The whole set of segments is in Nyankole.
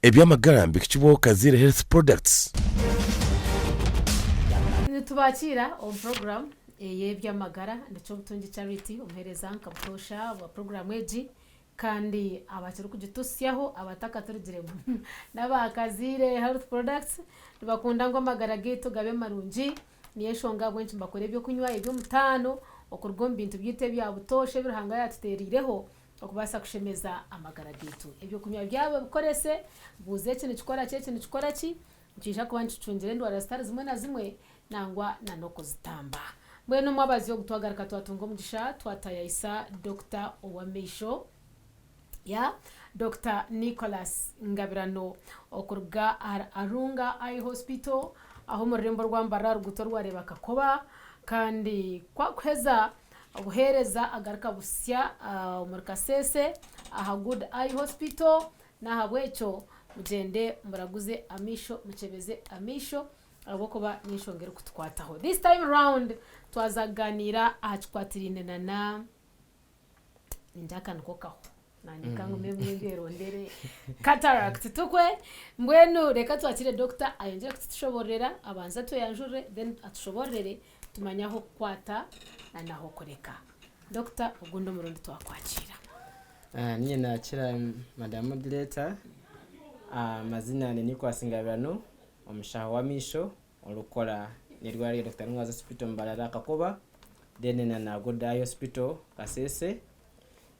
Eby'amagara nibihikibwaho Kaziire Health Products. Nitubakiira omu puroguraamu ey'eby'amagara ndi Kyobutungi Charity omuheereza nka butoosha bwa puroguraamu egi kandi abakirikugitutsyaho abatakaturugiremu n'aba Kaziire Health Products nibakunda ngu amagara gaitu gabe marungi niyo enshonga ahabw'enki nibakora eby'okunywa eby'omutaano okuruga omu bintu byaitu ebya butoosha ebi Ruhanga yaatuteereireho Okubaasa kushemeza amagara gaitu. Eby'okunywa byabo bikorese, buuza eki nikikora ki, eki nikikora ki, nikiija kuba nikicungira endwara zitari zimwe na zimwe nangwa na n'okuzitamba. Mbwenu omwabazyo ogu twagaruka twatunga omugisha twatayayisa Dokita ow'amaisho, ya Dokita Nicholas Ngabirano okuruga ahari Arunga Eye Hospital aho omu rurembo rwa Mbarara aha ruguuto orwareeba Kakoba kandi ku akuheza Obuheereza agaruka busya omuri Kasese aha Good Eye Hospital n'ahabw'ekyo mugyende muraguze amaisho mukyebeze amaisho ahabw'okuba n'enshonga erikutukwataho. This time round twaza kuganiira aha kikwatiraine na na ningira aka niko kaho nanye kangume mbyerondere cataract tukwe mbwenu reka twakire doctor ayongyere kututushobororera abanze atweyanjurire then atushobororere tumanye ah'okukwata na n'ah'okureka. Doctor ogundi omurundi twakwakiira. Niinye naakira Madam Moderator, amazina ni Nicholas Ngabirano, omushaho w'amaisho orikukora n'eirwariro rya Dokita Nwaza Hospital Mbarara Kakoba then na na Good Eye Hospital Kasese.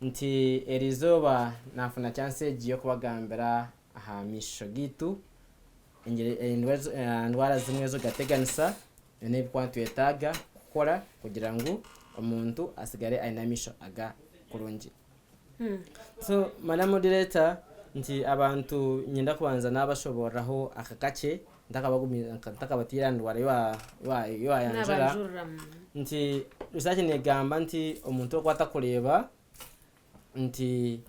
Nti eriizooba naafuna chance egi y'okubagambira aha maisho gaitu, endwara zimwe ezirikugateganisa n'ebi nitwetaaga kukora kugira ngu omuntu asigare aine amaisho aga kurungi. So Madam Moderator nti abantu niinyenda kubanza nabashoboorora aka kakye ntakabatiire aha ndwara ei wayanjura nti research negamba nti omuntu orikuba atakureeba nti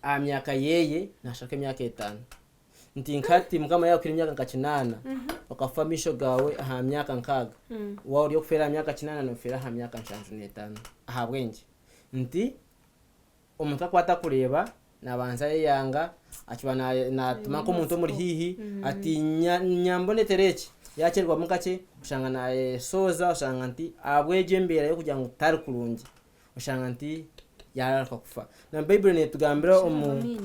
aha myaka yeye nashaka emyaka etaano. Nti nka hati mukama yakuhaire emyaka nka kinaana, okafa amaisho gaawe aha myaka nkaaga, waaba ori okufeera aha myaka kinaana nofeera aha myaka nshanju n'etaano. Ahabw'enki? Nti omuntu ku akuba atakureeba nabanza ayeyanga, akiba natuma nk'omuntu omuri haihi ati nyambonetere eki, yakyererwamu kakye oshanga nayesooza oshanga nti ahabw'egyo embeera y'okugira ngu tari kurungi. Oshanga nti yaararuka kufa. Na Baiburi neetugambira omu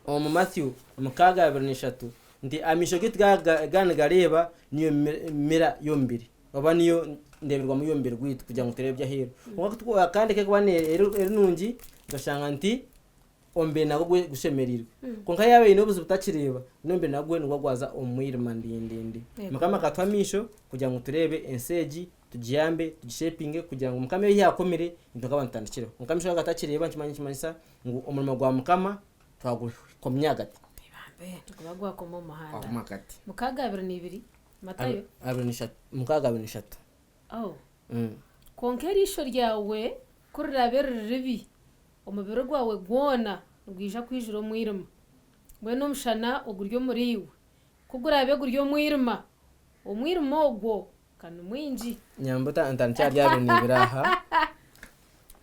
omu Matthew 6:23 nti amaisho gaitu gaaba nigareeba niyo mira y'omubiri oba niyo ndeeberwamu y'omubiri gwaitu kugira ngu tureebe eby'aheeru. Kwonka kandi ku erikuba eri nungi okashanga nti omubiri nagwo gushemereirwe. Kwonka yaaba eine obuzibu takireeba, n'omubiri nagwo nigwo gwaza omu mwirima ndindindi. Mukama akatuha amaisho kugira ngu tureebe ensi egi tugiyambe, tugishepinge kugira ngu Mukama ebi yaakomire itwe nk'abantu tutandikireho. Kwonka amaisho gaaba gatakireeba nikimanya nikimanyisa ngu omurimo gwa Mukama twagukomya ahagati. Bambe niguba gwakoma omu muhanda. Gwakoma ahagati. 6:22, Matayo. 23, 6:23. Oh. Kwonka eriisho ryawe ku riraabe riri ribi, omubiri gwawe gwona nigwija kwijura omwirima. Mbwenu omushana oguri omuriiwe ku guraabe guri omwirima, omwirima ogwo ka ni mwingi! Nyambuta ntandikye ahari 22 aha.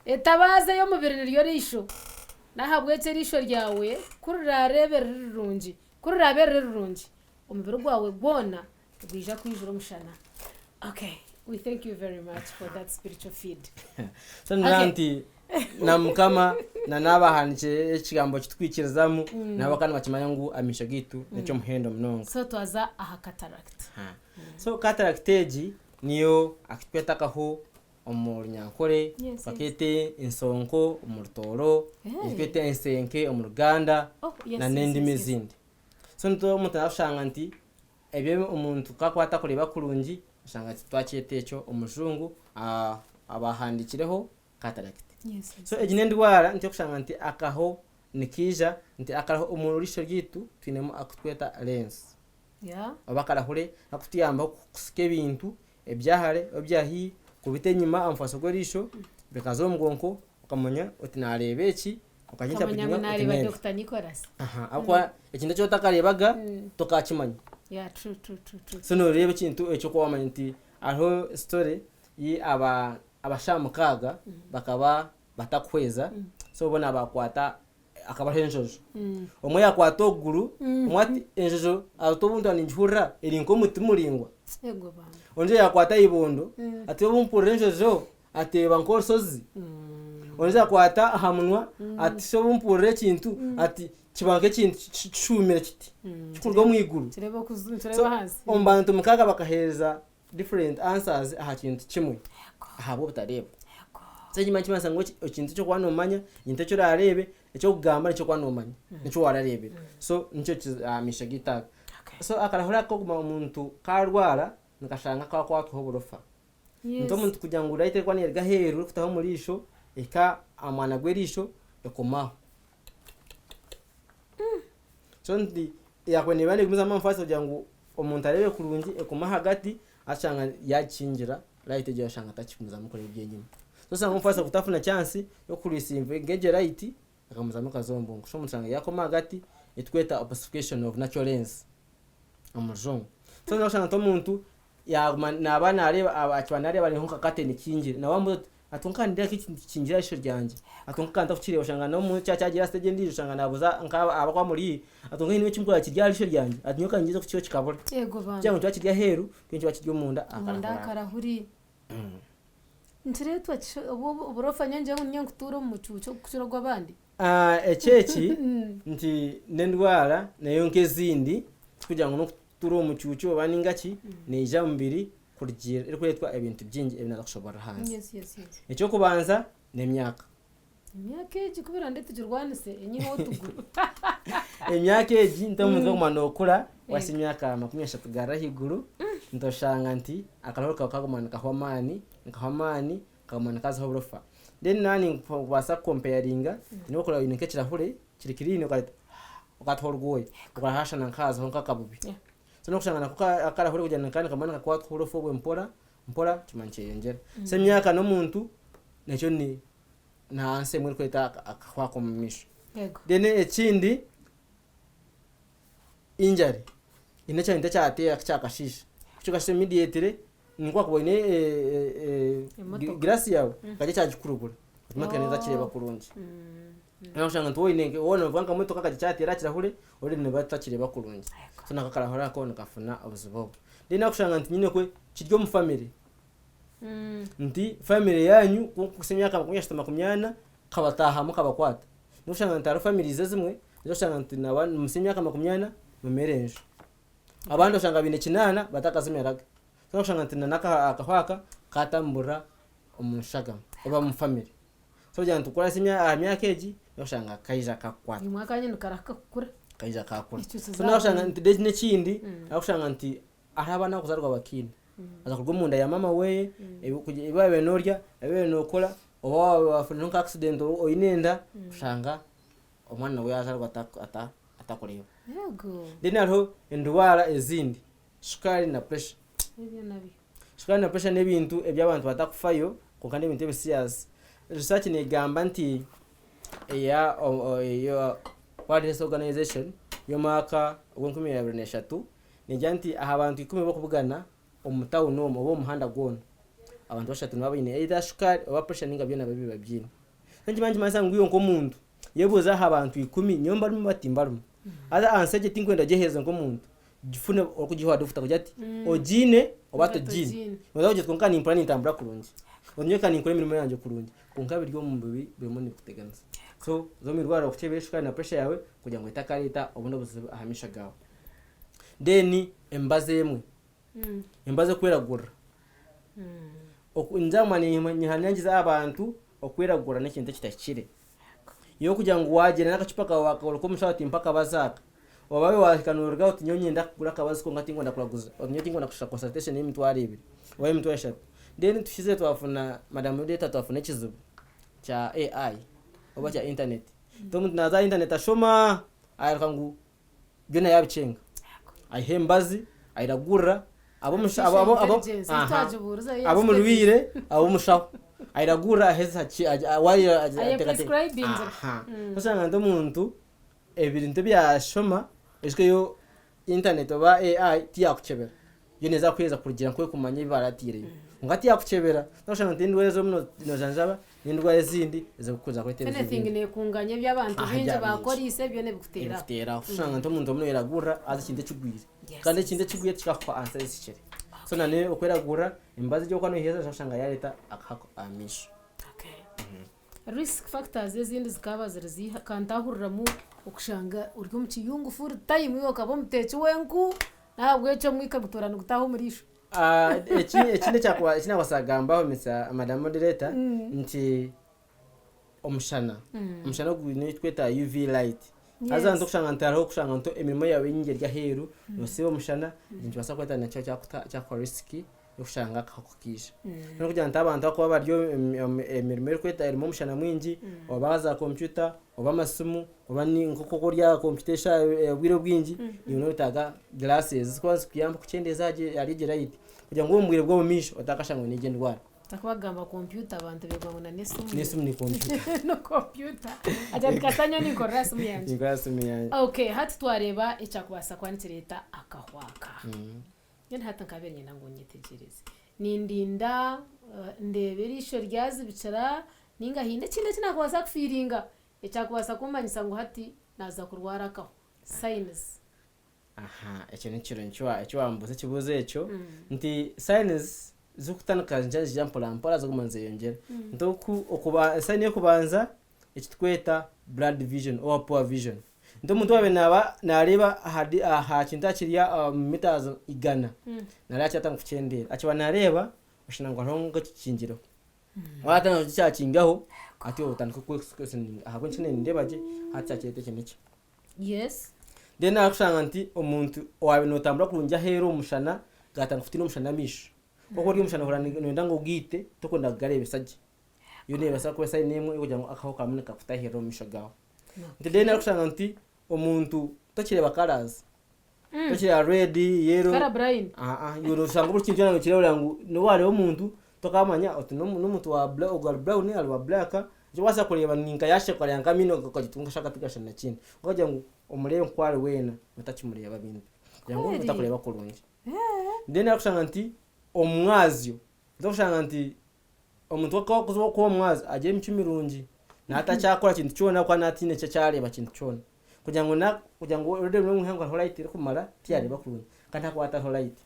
Etabaaza ey'omubiri niryo riisho. N'ahabw'ekyo eriisho ryawe ku riraareebe riri rirungi, ku riraabe riri rirungi, omubiri gwawe gwona nigwija kwijura omushana. Okay, we thank you very much for that spiritual feed. So ngira Okay. nti na mukama na n'abahandiikire ekigambo kitwikirizamu nabo bakaba nibakimanya ngu amaisho gaitu n'eky'omuhendo munonga. So twaza aha cataract. Ha. So cataract egi niyo akitweta akahu omu Runyankore, bakeeta ensonko omu Rutooro, Hey. tweta ensenke omu Ruganda Oh, yes, na yes, n'endimi yes, yes. ezindi. So nituba omuntu nakushanga nti Ebyo omuntu ku akuba atakureeba kurungi, oshanga twakyeta ekyo omujungu abahandiikireho cataract. So egi n'endwara nti okushanga nti akaho nikaija nti akaraho omu riisho ryaitu twinemu aku tweta lens oba akarahure akutuyambaho kusika ebintu ebyahare ebya haihi kubita enyima aha mufaso gw'eriisho bikaza omu bwonko okamanya oti nareeba eki Okamanya ngu nareeba Dokita Nicholas. Ahabw'okuba ekintu eki otakareebaga tokakimanya. Yeah, true, true, true, true. So nooreeba ekintu eki okuba wamanya nti hariho story yi aba abashaho mukaaga bakaba batakuhweza so boona bakwata Hakaba hariho enjojo. Omwe yaakwata okuguru, omwe ati, Enjojo ati obu ntuura ningihurira eri nk'omuti muraingwa. Ego bambi. Ondiijo yaakwata aha ibondo ati obu mpurira enjojo ati eba nk'orushozi. Ondiijo yaakwata aha munwa ati shi obu mpurira ekintu ati kiba nk'ekintu kishuumire kiti kirikuruga omu iguru. Nikireeba okuzu, So nikireeba ahansi. omu bantu mukaaga bakaheereza different answers aha kintu kimwe ahabw'obutareeba. So ekyo nikimanyisa ngu ekintu eki orikuba noomanya, ekintu eki oraareebe, eky'okugamba nikyo orikuba noomanya, nikyo waarareebire. So nikyo amaisho gaitu aga. So akarahuri aka k'okuguma omuntu kaarwara nikashanga kaakwatwaho oburofa. Nikyo omuntu kugira ngu light erikuba neeruga aheeru erikutaho omu riisho ehika aha mwana gw'eriisho ekomaho. So nti yaakubaire neeba neegumizamu omu kugira ngu omuntu areebe kurungi ekoma ahagati ashanga yaagikingira light egyo ashanga atakigumizamu kureeba ebyenyima. So oshanga omufaasi kutafuna chance y'okurisiiva nk'egyo light ekagumizamu ekaza omu bwongo. So omuntu oshanga yaakoma ahagati ei turikweta opacification of natural lens omu rujungu. So noshanga nti omuntu yaaguma naaba naareeba akiba naareeba hariho nka kateni kingire nawe wamubuuza oti ati kwonka nindeeba nk'ekintu kikingire aha riisho ryangye ati kwonka ka ntakukireeba oshanga n'omuntu kyagira aha stage endiijo oshanga naabuuza nk'abarikuba bamuri haihi ati kwonka haine eki nkureba kiri aha riisho ryangye ati nyowe ka ngyeze kukireeba kikabura. Eego bambi. Kugira ngu nikiba kiri aheeru kyo nikiba kiri omunda aha Omunda karahuri aha ako. karahuri. Nikireetwa ki obu oburofa nyowe ngira ngu niinye nkutuura omu mucuucu okukira ogw'abandi. Eki eki nti n'endwara nayo nk'ezindi tikugira ngu n'okutuura omu mucuucu oba ninga ki, neija omu mubiri kurugiirira erikureetwa ebintu bingi ebi naaza kushoboorora ahansi. Yes, yes, yes. Eky'okubanza n'emyaka. Emyaka egi ku biraande tugirwanise enyihe otuguru. Emyaka egi nti omuntu okuguma nookura wahitsya emyaka 30 kugarura ahaiguru, ntoshanga nti akarahuri kaawe kaguma nikahwa amaani, nikahwa amaani, kaguma nikazaho oburofa. Then naaba ninkubaasa kukompeyaringa, nobu orikureeba oine nk'ekirahure kiri clean okahita okataho orwoya, okareba hashana nkahazaho nk'akabubi. So n'okushanga nako akarahure kugira ngu nikaba nikakwatwa oburofa obwe mpora mpora kiguma nikyeyongyera. So emyaka n'omuntu nakyo ni nahansi emwe erikweta akahwa ak'omu maisho. Then ekindi injury, haine ekintu ekyateera kyakashiisha, ku kikashiisha immediately nikwo wakuba oine girasi yaawe kikaba kyagikurubura emotoka neeza kukireeba kurungi. Noshanga nti waaba oine novuga nka motoka kikaba kyateera aha kirahure already neeba etakireeba kurungi. So nako akarahure ako nikafuna obuzibu obwo. Then wakushanga nti nyine kwe kiri omu family, nti family yaanyu ku okuhitsya emyaka 30 40 kabataahamu kabakwata. Noshanga nti hariho families ezimwe ezi orikushanga nti naba nimuhitsya emyaka 40 mumere enju. Abandi oshanga baine kinaana batakazimeraga. So noshanga nti na akahwa aka katamburira omu nshagama oba omu family. So kugira nti ku orahitsya aha myaka egi noshanga kaija kakukwata. Imwe akanya nikarahika kukura. Kaija kakura. So noshanga nti then n'ekindi orikushanga nti hariho abaana abarikuzaarwa bakiine. Aza kuruga omunda ya maama weeye, ebi wabaire norya, ebi wabaire nokora, oba waaba nka accident oine enda, oshanga omwana nawe yazaarwa atakureeba. Yego. Then hariho endwara ezindi, shukaari na pressure. Ebyo nabyo. Shukaari na pressure n'ebintu ebi abantu batakufayo kwonka n'ebintu ebi serious. Research negamba nti eya World Health Organization y'omwaka ogw'enkumi abiri n'eshatu negira nti aha bantu ikumi ab'okubugana omu tawuni omu oba omu muhanda gwona, abantu bashatu nibaba baine either shukaari oba pressure ninga byona bibiri babiine. So nikiba nikimanyisa ngu iwe nk'omuntu yebuuze aha bantu ikumi nyowe mbarimu oba timbarimu. Haza ansa egyo tinkwenda ogyeheereze nk'omuntu, gifune orikugiha doctor kugira ati ogiine oba togiine. Noza kugira oti kwonka nimpurira nintambura kurungi, nyowe ka ninkora emirimo yangye kurungi kwonka biri omu mubiri birimu nibikuteganisa. So za omu irwariro kukyebera shukaari na pressure yaawe kugira ngu etakareeta obundi obuzibu aha maisho gaawe. Then emibazi emwe, emibazi ekweragurira, ninza kuguma ninyihanangiriza abantu okweragurira n'ekintu ekitahikire. Iwe kugira ngu wagyenda n'akacupa kaawe waakagura omushaho oti mpa akabazi aka, oba waahika noorugaho oti nyowe niinyenda kugura akabazi kwonka tinkwenda kuraguza, oti nyowe tinkwenda kushashura consultation y'emitwaro ebiri oba y'emitwaro eshatu. Then tuhize twafuna madam Rudeta twafuna ekizibu kya AI oba kya internet. Omuntu naaza aha internet ashoma ayeruka ngu byona yaabikyenga. Aiha emibazi, airagurira ab'omurwaire, ab'omushaho. Airagurira aheza Oshanga nti omuntu ebintu ebi yaashoma ekyo yo intaneti oba AI tiyakukyebera. Yo neeza kukuheereza kurugiirira nk'oku erikumanya ebi baraatiireyo. Kwonka tiyakukyebera, noshanga nti endwara ezi orimu nojanjaba n'endwara ezindi ezirikuza kureeta ebizibu Anything ebindi. nekunganya ebi abantu Aha, baingi bya bingi. bakoreise byona ebikuteeraho. Ebikuteeraho. Oshanga nti omuntu orimu noyeragurira haza ekintu ekigwire. Yes, Kandi yes, ekintu ekigwire tikikakuha answer ezihikire. So na n'okweragurira, emibazi egi orikuba noyiheereza noshanga oshanga yareeta akahako aha maisho. Okay. Risk factors ezindi zikaba ziri ziiha? Kantahuriramu okushanga ori omu kiyungu full time iwe okaba omuteeki w'enku n'ahabw'ekyo omwika gutuura nigutaaha omu riisho. Ekindi eki naabaasa kugambaho Mister Madam Moderator nti omushana, omushana ogu nitweta UV light haza nitukushanga nti hariho okushanga nti emirimo yaawe eingi eri aheeru noosiiba omushana nikibaasa kureeta nakyo kyakuha risk y'okushanga akahuka kaija. N'okugira nti abantu abakuba bari emirimo erikweta erimu omushana mwingi oba za kompyuta oba amasimu oba nk'oku ori aha kompyuta eshaaha obwire obwingi iwe noyetaaga glasses ezirikuba nizikuyamba kukyendeeza ahari egyo light kugira ngu omu bwire bw'omu maisho otakashangwa n'egyo endwara. Takubagamba kompyuta abantu beegwa ngu na n'esimu. N'esimu ni kompyuta. Ni kompyuta. Agira ati kasita nyowe ninkorera aha simu yangye. Ninkorera aha simu yangye. Okay, hati twareeba ekyakubaasa kuba nikireeta akahwaka. Mbwenu hati nkabaire niinyenda ngu onyetegyereze. Nindinda ndeebe eriisho ryazibikira nainga haine ekindi eki naakubaasa kufiiringa ekyakubaasa kummanyisa ngu hati naaza kurwara akaho? Signs. Aha, ekyo ni kirungi eki wambuuza ekibuuzo ekyo nti signs zirikutandika niziija niziija mpora mpora zirikuguma nizeyongyera. Nti oku okuba sign ey'okubanza eki turikweta blurred vision oba poor vision. Nti omuntu owaabaire naaba naareeba aha aha kintu akiri omu metres igana, naareeba kyatandika kukyendeera. Akiba naareeba oshusha ngu hariho nk'ekikingireho. Waatandika kukikyakingaho, hati otandika kwequestioninga ahabw'enki nindeeba gye hati kyakireeta eki n'eki. Yes. Then nakushanga nti omuntu owaabaire nootambura kurungi aheeru omu mushana, gaatandika kutiina omushana amaisho. Kwonka ori omushana ohurira nooyenda ngu ogaite, tokwenda kugareebesa gye. Yo neebaasa kuba esayini emwe ey'okugira ngu akaho karimu nikakutahirira omu maisho gaawe. Nti then arikushanga nti omuntu tokireeba colours, tokireeba red, yellow, Colour blind. aa iwe noshanga buri kintu kyona nokireebera ngu n'obu waareeba omuntu tokaamanya oti n'omuntu wa ogu ari brown ari wa black, eki orikubaasa kureeba ni nka yaasheka okareeba nk'amaino okagira oti kwonka shi aka tigashushana na kindi. Kwonka okagira ngu omureebe nk'oku ari weena otakimureeba bintu kugira ngu Kweri? otakureeba kurungi. Then arikushanga nti omumwazyo, tokushanga nti Omuntu ku arikuba omwazi agira emicwe mirungi, naatakyakora kintu kyona ahabw'okuba naaba ataine eki araareeba kintu kyona. Kugira ngu na kugira ngu oreebe omu ihanga hariho light erikumara tiyareeba kurungi kandi hakuba hatariho light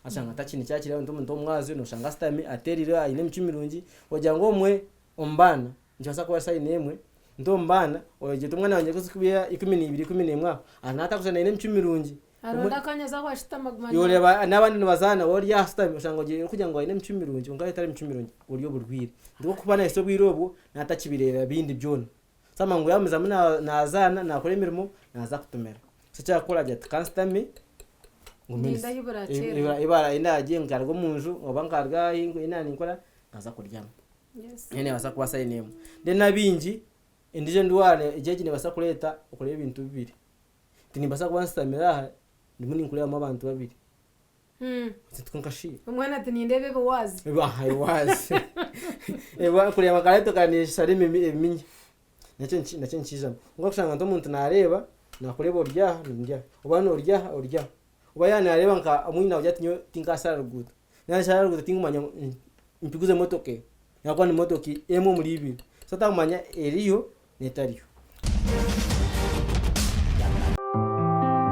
ashanga atakiine eki arikureeba omuntu omwazi noshanga ashutami atereire aine emicwe mirungi ogira ngu omwe omu baana nikibaasa kuba sign emwe nti omu baana ogira oti omwana wangye arikuza 12, 11 aho naatakushusha aine emicwe mirungi. Aronda akanya aza ahu ashutama aguma na. Yoreeba n'abandi nibazaana we ori aha ashutami oshanga orikugira ngu aine emicwe mirungi kwonka etari micwe mirungi buri oburwaire. Nikwo kuba nahitsya obwire obwo natakibireeba bindi byona. So amangu yagumizamu nazaana nakora emirimo naza kutumira. So eki arikukora agira ati kanshutame ngume Ndinde ahi burakyerera. ahi ndaagiye nkaruga omunju oba nkaruga ahi naaba ninkora nkaza kuryama. Yes. Eyo nebaasa kuba sign emwe. Then abaingi endiijo endwara egi egi nebaasa kureeta okureba ebintu bibiri. Nti nimbaasa kuba nsitamire aha ndimu ninkureebamu abantu babiri. Nti kwonka shi. Omwana ati nindeeba ebiwaazi. Aha ebiwaazi. Kureeba nka light okaneeshara ebiminya. Nakyo nakyo nikiijamu. Kwonka kushanga nti omuntu naareeba, naakureeba ori aha ndi aha, oba ori aha ori aha. Oba yaaba naareeba nka omwe naagira ati nyowe tinkaashara ruguuto. Naaba nshara ruguuto tinkumanya ngu mpiguze motoka eyi. Ahabw'okuba ni motoka emwe omuri ibiri. So otakumanya eriyo n'etariyo.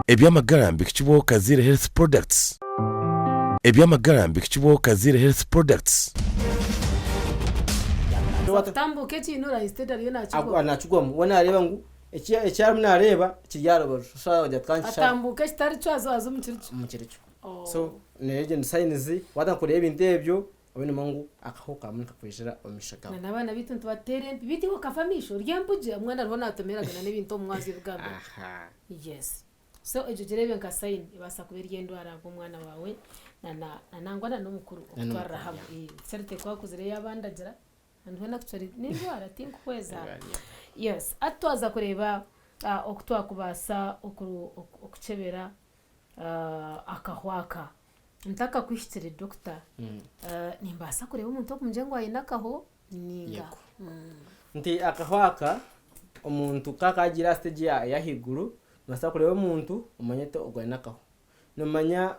Eby'amagara mbihikibwaho Kaziire Health Products. Eby'amagara mbihikibwaho Kaziire Health Products. Kutambuuka ekiinura instead ariyo nakigwamu. Nakigwamu we nareeba ngu eki arimu nareeba kiri aha rubaju so aragira ati kankishare. Atambuuka ekitari kyo aze omu kiri kyo. Omu kiri kyo. So egyo ni signs waatandika kureeba ebintu ebyo Obe nomanya ngu akaho karimu nikakwijira omu maisho gaawe. Na n'abaana baitu nitubateera empi beitu iwe okafa amaisho ori empugye omwana ariho naatomeragana n'ebintu omu mwazyo ebigambo ebyo. Aha. Yes. So egyo gireebe nka sign ebaasa kuba eri endwara nk'omwana waawe na na na nangwa na n'omukuru Na n'omukuru, okutwarira hamwe. yeah. Charity ku akuzire yaabandagira and when actually n'endwara tinkuhweza. Endwara, yeah. Yes. Hati twaza kureeba oku twakubaasa oku okukyebera akahwa aka. Ntakakuhikire dokita, nimbaasa kureeba omuntu okumugye ngu aine akaho ninga? Yego. Nti akaho aka omuntu ka kagiire aha stage ey'ahaiguru, nobaasa kureeba omuntu omanye oti ogu aine akaho. Nomanya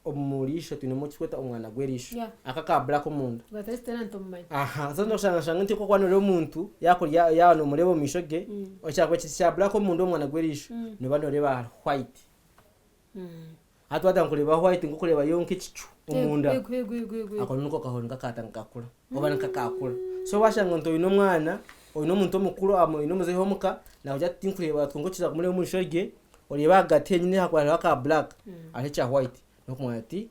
Omu riisho twinemu ekirikwetwa omwana gw'eriisho Yeah. aka aka black omunda. Ngu atari tenant omumanya. Aha, so noshanga shanga nti oku okuba noreeba omuntu yakurya yaaba nomureeba omu maisho ge, ekyakuba kiri kya black omunda omu mwana gw'eriisho, nooba noreeba hari white. Hati watandika kureeba white nk'okureebayo nk'ekicu omunda, Yego, yego, yego, yego, yego. ako niko kaho nikakatandika kakura oba nikakakura. So washanga nti oine omwana, oine omuntu omukuru oine omuzeeyi omuka, nakugira ati tinkureeba kwonka okiza kumureeba omu maisho ge, Oreeba ahagati henyini hakuba hariho aka black hariho ekya white nokumanya oti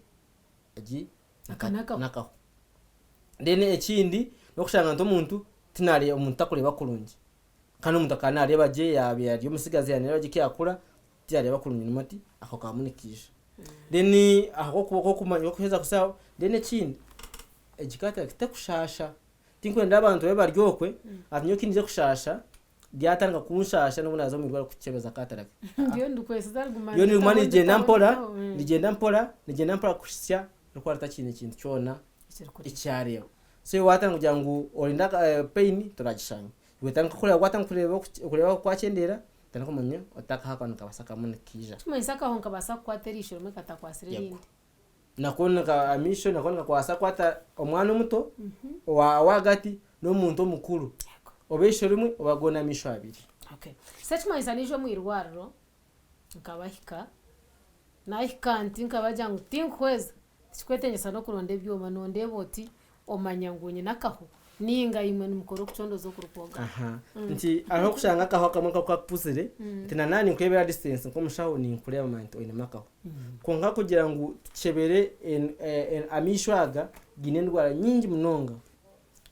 egi Aka nakaho. nakaho. Then ekindi nokushanga nti omuntu tinare omuntu takureeba kurungi kandi omuntu akaba nareeba gye yaaba ari omutsigazi yaaba nareeba gye kuyakura tiyareeba kurungi nomanya oti ako kamu nikaija. Then ahabwokuba okuheza kusa then ekindi egi cataract tekushasha tinkwenda abantu babe bari okwe ati nyowe kindije kushasha Byatandika kunshaasha n'obu naaza omu irwariro kukyebeza cataract. Ndiyo ndikwesiza riguma Ryo niriguma nditaho, nirigyenda nditaho, mpora, nditaho, nirigyenda mpora, nirigyenda mpora kuhitsya orikuba ritakiine kintu kyona Ekirikureeba. eki yareeba. So iwe watandika kugira ngu orinde pain toragishanga. Iwe tandika kureeba watandika kureeba okureeba kwakyendeera, otandike kumanya oti akaho aka nikabaasa kamwe nikaija. Ekirikumanyisa akaho nikabaasa kukwata eriisho rimwe katakwasire Yego. erindi. Nako nika amaisho nako nikakwasa kukwata omwana omuto, owa ow'ahagati n'omuntu omukuru. Yego. Oba eisho rimwe oba goona amaisho abiri. Okay. So ekimanyisa naija omu irwariro nkabahika, nahika nti nkabagira ngu tinkuhweza, tikikwetengyesa n'okuronda ebyoma nondeeba oti omanya ngu nyine akaho ninga imwe nimukora okucondooza okurikwoga. Aha. Nti hariho okushanga akaho akamwe kakuba kakuzire, nti na naaba ninkureebera aha distance nk'omushaho ninkureeba manya nti oinemu akaho. Kwonka kugira ngu tukyebere amaisho aga gaine endwara nyingi munonga.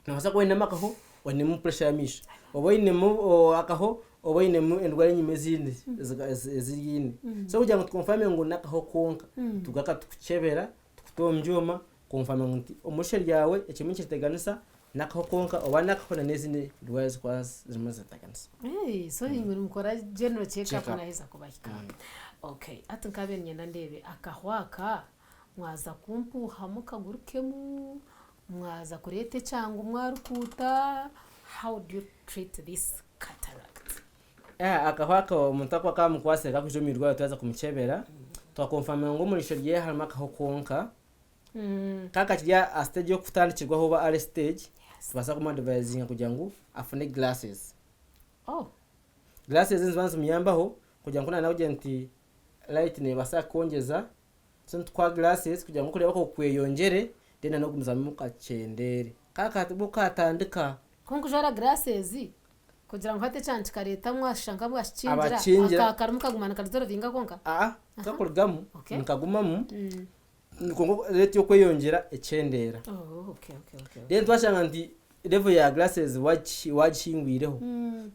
Noobaasa kuba oinemu akaho oinemu pressure y'amaisho, oba oinemu akaho oba oinemu endwara enyima ezindi eziri. So kugira ngu tukonfame ngu n'akaho konka, tugaruka tukukyebera, tukuta omu byoma Konfama ngu nti omu eisho ryawe ekirimu nikiteganisa n'akaho konka oba n'akaho na n'ezindi ndwara ezirikuba zirimu niziteganisa. Hey, so imwe nimukora general check up Check up. naheza kubahika. Okay, hati nkabe niinyenda ndeebe akaho aka mwaza kumpuuhamu kagurukemu, mwaza kureeta ekyangu mwarukuuta, how do you treat this cataract? Akaho aka omuntu akuba kamukwasire kakwija omu irwariro twaza kumukyebera, twakonfaminga ngu omu riisho ryeye harimu akaho konka, Ka kakiri aha stage y'okutandikirwaho oba early stage, tubaasa kumu advisinga kugira ngu afune glasses. Oh. Glasses niziba nizimuyambaho kugira ngu ku nakugira nti light nebaasa kukwongyeza, so nitukuha glasses kugira ngu okureeba kwawe kweyongyere then n'okugumizamu kakyendere. Ka bwo katandika. Ku nkujwara glasses kugira ngu hati ekyanga kikareeta mwashusha nka bwakikingira, Abakingira. aka karimu kaguma nikarizoruvinga konka? Aa, tikakurugamu, Okay. nikagumamu. Kwonka rate y'okweyongyera ekyendeera. Oh, okay, okay, okay. Then twashanga nti level ya glasses wagi wagihingwireho,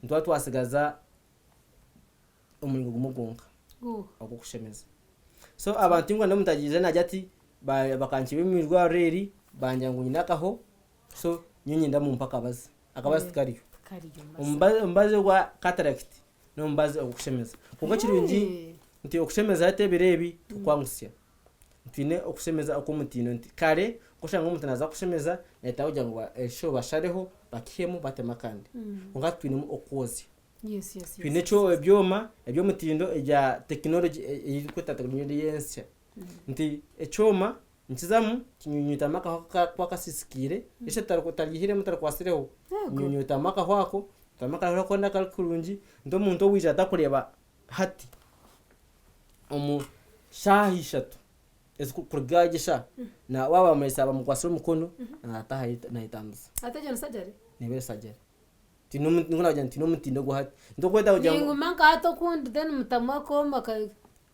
nituba twasigaza omuringo gumwe gwonka Gu. ogw'okushemeza. So abantu tinkwenda omuntu agiire naagira ati ba bakankiba omu irwariro eri bangira ngu nyine akaho, so nyowe niinyenda mumpe akabazi. Akabazi tikariyo. Tikariyo mazima. Omubazi omubazi ogwa cataract n'omubazi ogw'okushemeza. Kwonka ekirungi nti okushemeza hati ebiro ebi tikukwangutsya. Twine okushemeza okw'omutindo nti kare ku oshanga omuntu naaza kushemeza nayetaaga kugira ngu ekishuba bashareho bakihemu batemu akandi. Kwonka hati twinemu okwozya. Yes, yes, yes. Twine ekyo ebyoma eby'omutindo ebya tekinologi ei turikweta tekinologi ensya. Nti ekyoma nikizamu kinyunyutamu akaho akakuba kasisikiire ekyo otarihiremu otarikwasireho, Yego. onyunyutamu akaho ako, otamu akaho koona akari kurungi nti omuntu owaija atakureeba hati omu shaaha ishatu ezikuruga egi eshaaha na waaba wamuretsire bamukwatsire omukono naataha nayetambuza. Hati egyo ni surgery? Neeba eri surgery. Twine omu nikwo nakugira nti twine omutindo ogwa hati. Nitokweta kugira ngu. Ninguma nka hati okundi then mutamu akooma ka.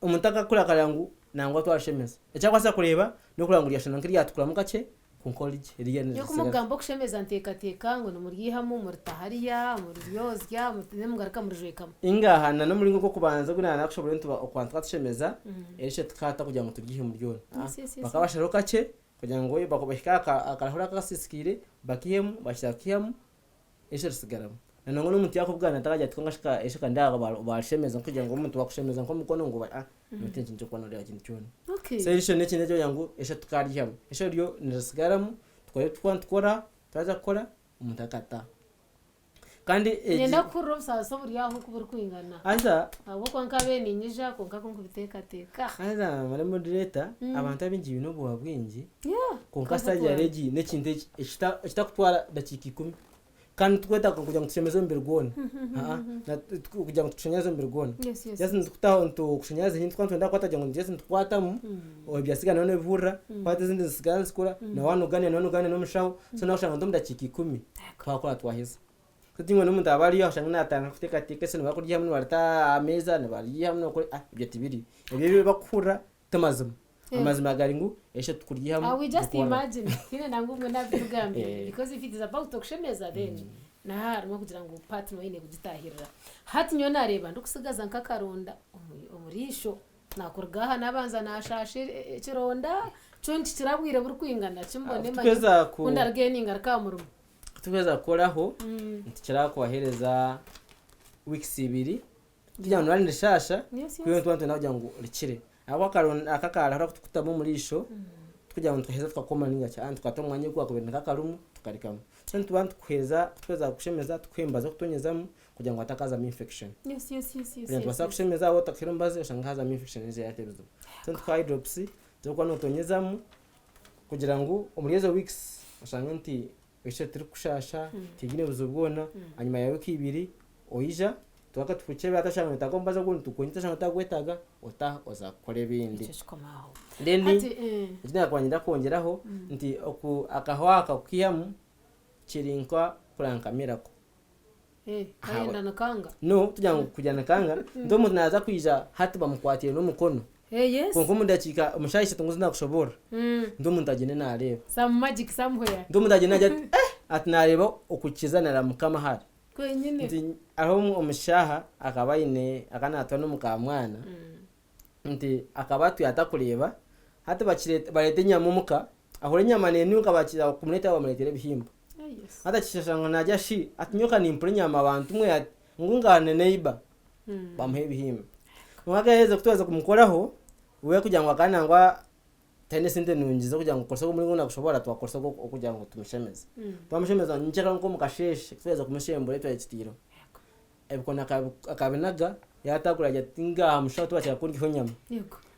Omuntu akakura akareba ngu nangwa twarishemeza. Eki arikubaasa kureeba n'okureba ngu ryashusha nk'eryatukuramu kakye kwonka ori gye ririya Nyowe nirisigara. kumugamba okushemeza nteekateeka ngu nimuryihamu murita hariya muryozya then mugaruka murijwekamu. Ingaha na n'omuringo gw'okubanza ogu naanakushoboorora nti okubanza tukatushemeza erisho tukaata kugira ngu turyihemu ryona. Yes, yes, yes. Bakaba basharaho kakye kugira ngu bahike aha karahuri akasisikiire bakihemu bakira kukihamu erisho risigaramu. Na nangwa n'omuntu yaakubugana takagira ati kwonka shi erisho ka ndaaha baarishemeza kugira ngu omuntu bakushemeza nk'omukono ngu notiina ekintu ky'okuba nooreeba kintu kyona. Okay. So erisho n'ekintu ekyokugira ngu erisho tukaaryihamu. Erisho ryo niritsigaramu tukore ebi turikuba nitukora, twaza kukora omuntu akataaha. Kandi egi Niinyenda kuhurira obusaasi oburi aho oku burikwingana. Haza Ahabw'okuba nkabaire niinyija kwonka ku nkubiteekateeka. Haza mara moderator, abantu abaingi baine obwoba bwingi, Yeah, kwonka kwonka surgery twara. egi n'ekintu eki ekita ekitakutwara dakiika ikumi. Kandi titurikwetaaga kugira ngu tushemeze omubiri gwona. Aa, na kugira ngu tukushanyaraze omubiri gwona. Yes, yes, Just yes. nitukutaho nitukushanyaraza ahi nitukuba nitwenda kukwata kugira ngu just nitukwatamu, ebyasigara nooba noobihurira, kwata ezindi nizitsigara nizikura, na waaba noogaaniira nooba noogaaniira n'omushaho, so nooshanga ngu omu dakiika ikumi, twakora twaheza. So tihaine n'omuntu aba ariyo oshange naatandika kuteekateeka ese nibakuryihamu nibarita aha meeza nibaryihamu nibakora ah ebyo tibiriyo. Ebyo ebi barikuhurira timazima. Amazima gari ngu ekyo tikuryihamu Ah, we just tikworora. imagine tihaine nangwa obumwe nabitugambire because if it is about okushemeza then naha harimu okugira ngu part noine kugitahirira. Hati nyowe nareeba ndikusigaza nk'akaronda omu omu riisho nakuruga aha nabanza nashasha ekironda kyo nikikira bwire burikwingana ki mbone manye Tukweza ku ku ndaruga eyo ningaruka aha murimo. Tukweza kukoraho nitukira kubahereza weeks ibiri kugira ngu riba nirishasha kwihaho nituba nitwenda kugira ngu rikire ahabw'okuba akaronda aka akarahura kutukutamu omu riisho tikugira ngu nituheza tukakoma ninga ki nitukwata omwanya ogu gwakubire nikakarumu tukarekamu so nituba nitukuhereza kutuheza kukushemeza tukuha emibazi y'okutonyezamu kugira ngu hatakazamu infection kugira ngu nitubaasa kukushemeza waaba otakuhaire omubazi oshange hazamu infection eyareeta ebizibu so nitukuha eye drops z'okuba notonyezamu kugira ngu omuri ezo weeks oshange nti Ekyo tirikushasha, tihaine buzibu bwona, ahanyima ya wiiki ibiri oija twagaruka tukukyebera twashanga noyetaaga omubazi ogu nitukwongyera twashanga otagwetaaga otaaha oza kukora ebindi. Ekyo kikoma aho. Then Hati eh. eki naakuba niinyenda kwongyeraho nti oku akahwa aka kukaihamu kiri nka kuranga nka miracle. Eh, kayenda nikanga. No tikugira ngu kugira nikanga, nti omuntu naaza kwija hati bamukwatiire n'omukono Eh, yes. kwonka omu dakiika omu shaaha ishatu ngu zinakushoboorora nti omuntu agyende naareeba. Some magic somewhere. Nti omuntu agyende naagira ati eh ati naareeba okukiza naareeba Mukama ahari. Kwenyine. Nti hariho omushaha akaba aine akaba naatuura n'omukaamwana nti akaba atwire atakureeba hati bakireeta bareeta enyama omuka ahurira enyama neenunka bakiza kumureetera bamureetera ebihimba. Eh, yes. Hati akishashanga naagira shi ati nyowe ka nimpurira enyama abantu mwe ati ngu ngaane neighbour bamuha ebihimba. Kwonka akaheza kutwaza kumukoraho we kugira ngu akaba nangwa taine sente nungi z'okugira ngu okorese omuringo ogu nakushobora twakoresa ogu okugira ngu tumushemeze. Twamushemeza nyikyakare nk'omu kasheeshe twaheza kumushembura twaba tutaireho, ebikooni akabinaga yaatagura agira ati ngaha mushaho tibakira kundyaho enyama.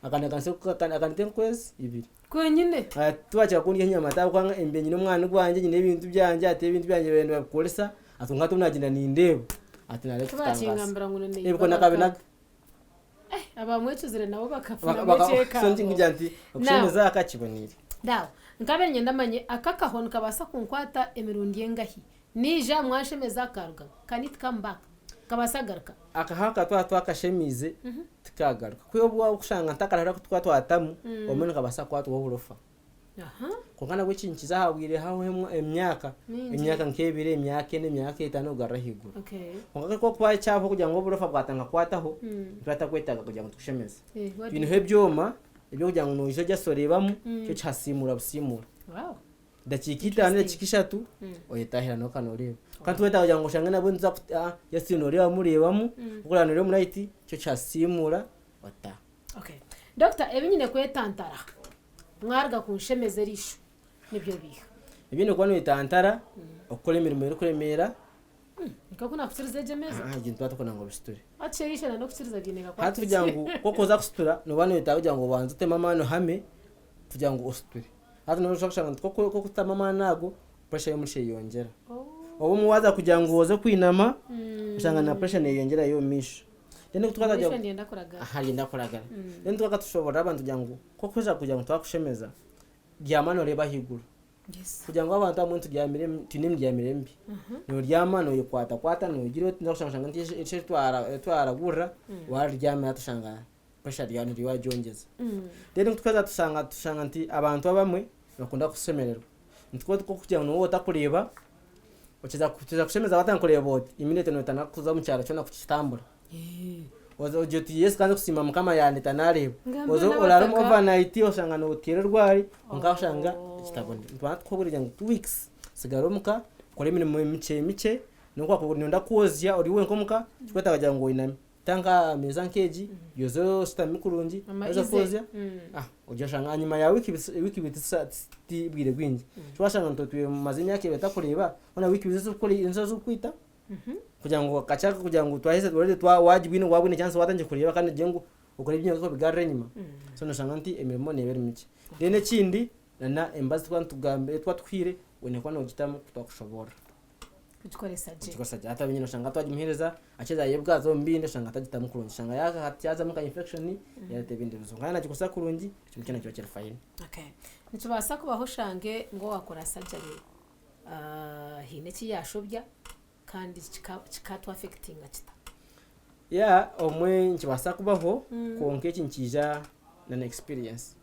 Akanaga akanita enkwezi ibiri. Kwenyine. Ati tibakira kundyaho enyama ati ahabw'okuba mbe nyine omwana gwangye nyine ebintu byangye ati ebintu byangye baabaire nibabikoresa ati kwonka hati obu naagyenda nindeeba ati naareeba ekikutangaasa. Tibakingambira ngu ni neighbour Ebikooni akabinaga. Abamwecuzire nabo bakafunamu ekyekango. So nkugira nti okushemeza aka kiboniire. Now, nkabaire niinyenda manye aka akaho nikabaasa kunkwata emirundi engahi? Naija mwanshemeza karugamu. Can it come back? Kabaasa kugaruka? Akaho aka twaba twakashemiize tikagaruka. Kwiha obu wakushanga ntakarahura aku twaba twatamu, obumwe nikabaasa kukwatwaho oburofa. Kwonka nabwo eki nikiza aha bwire hahwaho emyaka, emyaka nk'ebiri, emyaka ena, emyaka etaano kugarura ahaiguru. Kwonka ku orikuba kyabaho kugira ngu oburofa bwatandika kukwataho, nituba tutakwetaaga kugira ngu tukushemeze. Twineho ebyoma eby'okugira ngu noija just oreebamu, kyo kihasiimuura busiimuura. Edakiika itaano, edakiika ishatu, oyetahira nooka nooreeba. Kandi tiwetaaga kugira ngu oshange nabwo nituza just nooreebamu reebamu, ku orikureeba nooreeba omu light, kyo kihasiimuura otaaha. Doctor, ebi nyine kwetantara. Mwaruga kunshemeza eriisho nibyo biiha? Ebi oine kuba noyetantara okukora emirimo erikuremeera. Nk'oku naakukiriza egyo emeeza. Aha, egyo nituba turikwenda ngu obisiture. Hati shi eriisho n'okukiriza biine kakwate Hati kugira ngu ku orikuza kusitura nooba noyetaaga kugira ngu obanze otemu amaani ohame kugira ngu ositure. Hati nooshusha kushanga nti ku orikutamu amaani ago, pressure y'omurisho eyeyongyera. Obumwe waaza kugira ngu oze kwinama, oshanga na pressure neyeyongyera y'omumaisho. Then ku twaza Omumaisho ndyenda kuragara. Aha ryenda kuragara. Then twaka tushoborora abantu kugira ngu ku orikuhurira kugira ngu twakushemeza, byama nooreeba ahaiguru. Yes. Kugira ngu abantu abamwe nituryamira twine emiryamire mibi. Nooryama nooyekwatakwata noogira oti noza kushanga nti eki twaragurira waariryamira hati oshanga pressure ryawe niryo waagyongyeza. Then ku tukaza tushanga tushanga nti abantu abamwe nibakunda kushemererwa. Nitukuba kugira ngu niiwe otakureeba Okiza kushemeza watandika kureeba oti immediately notandika kuza omu kyaro kyona kukitambura. Ogira oti yes kanze kusiima Mukama yandeta nareeba. Ngambira Oze orare n'abataka. overnight oshanga noteera orwari kwonka oshanga kitabonire. Nitubanza tukuhurira ngu 2 weeks sigara omuka okore emirimo mikye mikye nobu kwakuba noyenda kwozya ori wenka omuka tikikwetaaga kugira ngu oyiname. Ta nka meeza nk'egi yoza oshutami kurungi Ama waaheza easy. kwozya ogye oshanga ahanyima ya wiiki wiiki ibiri ti bwire bwingi. Waashanga nti otwire omaze emyaka ebiri otakureeba hoona wiiki ibiri nizo zirikukwita. Kugira ngu kakye ako kugira ngu twaheza already twa wagibwine wabwine chance watandika kureeba kandi ogire ngu okore ebinyobwa obigarure enyima. So noshanga nti emirimo neeba eri mikye. Then ekindi na na emibazi tukuba nitugamba ei tukuba tukuhaire oine kuba nogitamu twakushoboorora. Kugikoresa gye. Kugikoresa gye. Hati abaingi oshanga twagimuheereza akiheza yayebwa aza omu bindi oshanga atagitamu kurungi. Oshanga yaazamu nka infection yareeta ebindi bizibu. Kwonka yaaba nagikozesa kurungi ekintu kyona nikiba kiri fine. Okay. Nikibaasa kubaho oshange ngu owaakora surgery haine eki yaashobya kandi kikatwafekitinga kita? Yeah, obumwe nikibaasa kubaho kwonka eki nikiija na experience.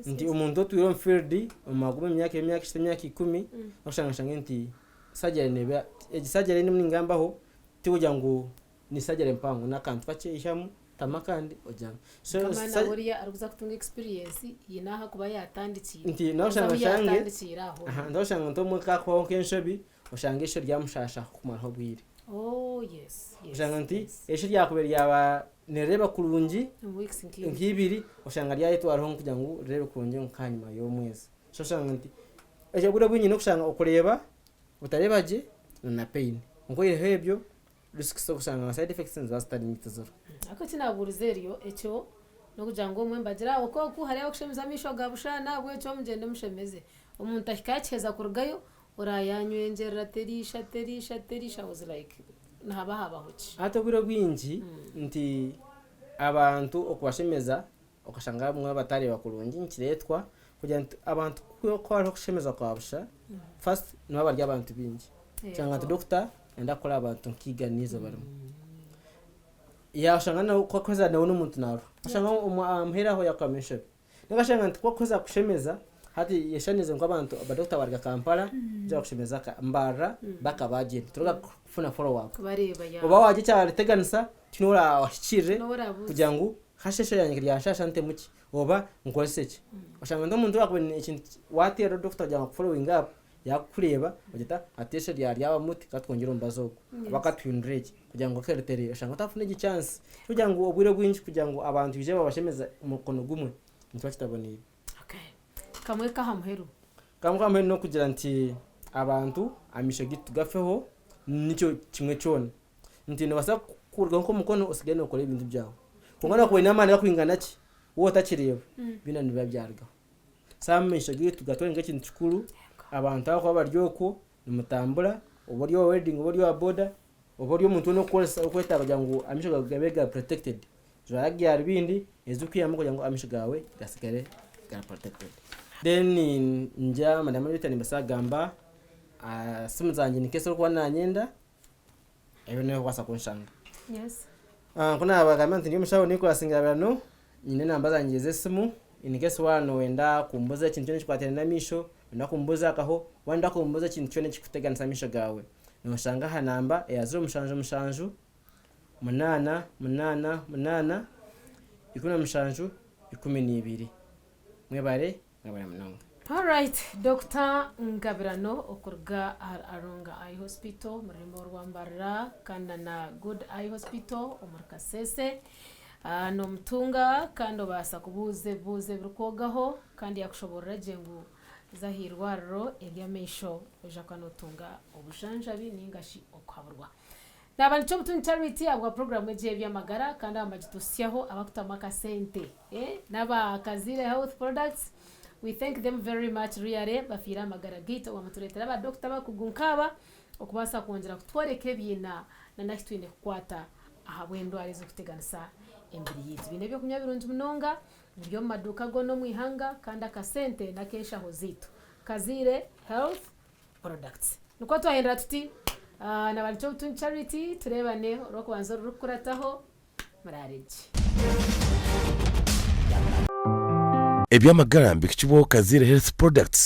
Nti omuntu otwire omu field omu emyaka emyaka eshatu emyaka ikumi nokushanga oshange nti surgery neeba egi surgery ei ndimu ningambaho tikugira ngu ni surgery mpango n'akantu kakye oihamu otamu akandi ogira so Mukama nawe oriya arikuza kutunga experience haine ahu akuba yaatandikiire nti haza nokushanga ahu oshange yaatandikiire aho aha nokushanga nti omwe kakubaho nk'enshobi oshange eisho ryamushasha kumaraho obwire. Oh yes yes Oshanga nti yes. eisho ryakubaire ryaba nirireeba kurungi Omu weeks nk'ibiri. nk'ibiri oshanga ryayetwaraho kugira ngu rireebe kurungi nk'ahanyima y'omwezi. So oshanga nti ekyo obwire obwingi n'okushanga okureeba otareeba gye na pain. Kwonka oihireho ebyo risks z'okushanga nka side effects niziba zitari nyingi tiziriho. Ariko eki naabuurize eryo ekyo n'okugira ngu obumwe nibagira oku oku hariyo abakushemeza amaisho ga busha n'ahabw'ekyo mugyende mushemeze. Omuntu ahika yakiheza kurugayo Oraayanywengyerera teriisha teriisha teriisha I was like nihaba habaho ki? Hati obwire obwingi nti abantu okubashemeza okashanga abamwe batareeba kurungi nikireetwa kugira nti abantu ku hariho okushemeza kwa busha first nibaba bari abantu baingi oshanga nti doctor nayenda kukora abantu nka igana eizooba rimwe yashanga nawe ku arikuheza nawe n'omuntu naruha oshanga amuheire aho yakoramu enshobi. Nokashanga nti kwakuheza kushemeza hati yeshanize ngu abantu ba doctor baruga Kampala baija bakushemeza Mbarara baka bagyenda toruga kufuna follow up. Kubareeba ya. Oba wagya ekyariteganisa tihaine orahikirire Tihaine ou orabuuza. kugira ngu hasha eisho ryangye ryanshasha ntemu ki oba nkozese ki. Oshanga nti omuntu wakuba ekintu wateerera doctor kugira ngu aku following up yakukureeba ogira oti hati eisho ryawe ryabamu oti katwongyere omubazi ogu oba katuhindure eki kugira ngu ritereere oshanga otafuna egyo chance kugira ngu obwire obwingi kugira ngu abantu baije babashemeze omukono gumwe nikiba kitaboneire. Okay. Kamwe k'aha muheru. Kamwe k'aha muheru n'okugira nti abantu amaisho gaitu tugafeho nikyo kimwe kyona. Nti nobaasa kurugaho nk'omukono osigare nokora ebintu byawe. Kwonka nokuba oine amaani gakwingana ki, waaba otakireeba, byona nibiba byarugaho. So amaisho gaitu tugatware nk'ekintu kikuru, abantu abakuba bari okwo nimutambura, oba ori owa welding oba ori owa boda, oba ori omuntu weena orikukoresa orikwetaaga kugira ngu amaisho gaawe gabe gari protected, jwara garubindi ezirikukuyamba kugira ngu amaisho gaawe gatsigare gari protected. Then ningira madam Rita nimbaasa kugamba aha simu zangye in case orikuba nanyenda, ebyo niho orikubaasa kunshanga. Yes. Nku naabagambira nti ndi omushaho Nicholas Ngabirano, nyine enamba zangye z'esimu in case waaba nooyenda kumbuuza ekintu kyona ekikwatiraine n'amaisho, nooyenda kumbuuza akaho, waaba nooyenda kumbuuza ekintu kyona ekirikuteganisa amaisho gaawe, noonshanga aha namba eya ziro mushanju mushanju, munaana munaana munaana, 17, 12. Mwebare, mwebare munonga. Alright, Dokita Ngabirano okuruga ahari Arunga Eye Hospital omu rurembo rwa Mbarara kandi na na Good Eye Hospital omuri Kasese. Ah, Nomutunga kandi obaasa kubuuza ebibuuzo ebirikwogaho kandi yakushoboorora gye ngu za aha irwariro ery'amaisho oija kuba notunga obujanjabi ninga shi okuhaburwa. Naaba nikyo Obutungi Charity ahabwa puroguraamu egi ey'eby'amagara kandi aba nibagituhitsyaho abakutamu akasente n'aba Kaziire Health Products. We thank them very much really bafiire aha magara gaitu obwo mutureetera aba dokita abakugu nkaaba okubaasa kwongyera kutworeka ebiina na n'ahu twine kukwata ahabw'endwara ezirikuteganisa emibiri yaitu. Baine ebyokunywa birungi munonga biri omu maduuka goona omu ihanga kandi akasente n'ak'enshaho zaitu. Kaziire Health Products. Nikwo twahendera tuti na Barikye Obutungi Charity tureebane orw'okubanza orurikukurataho. Muraare gye. Eby'amagara mbihikibweho Kaziire Health Products.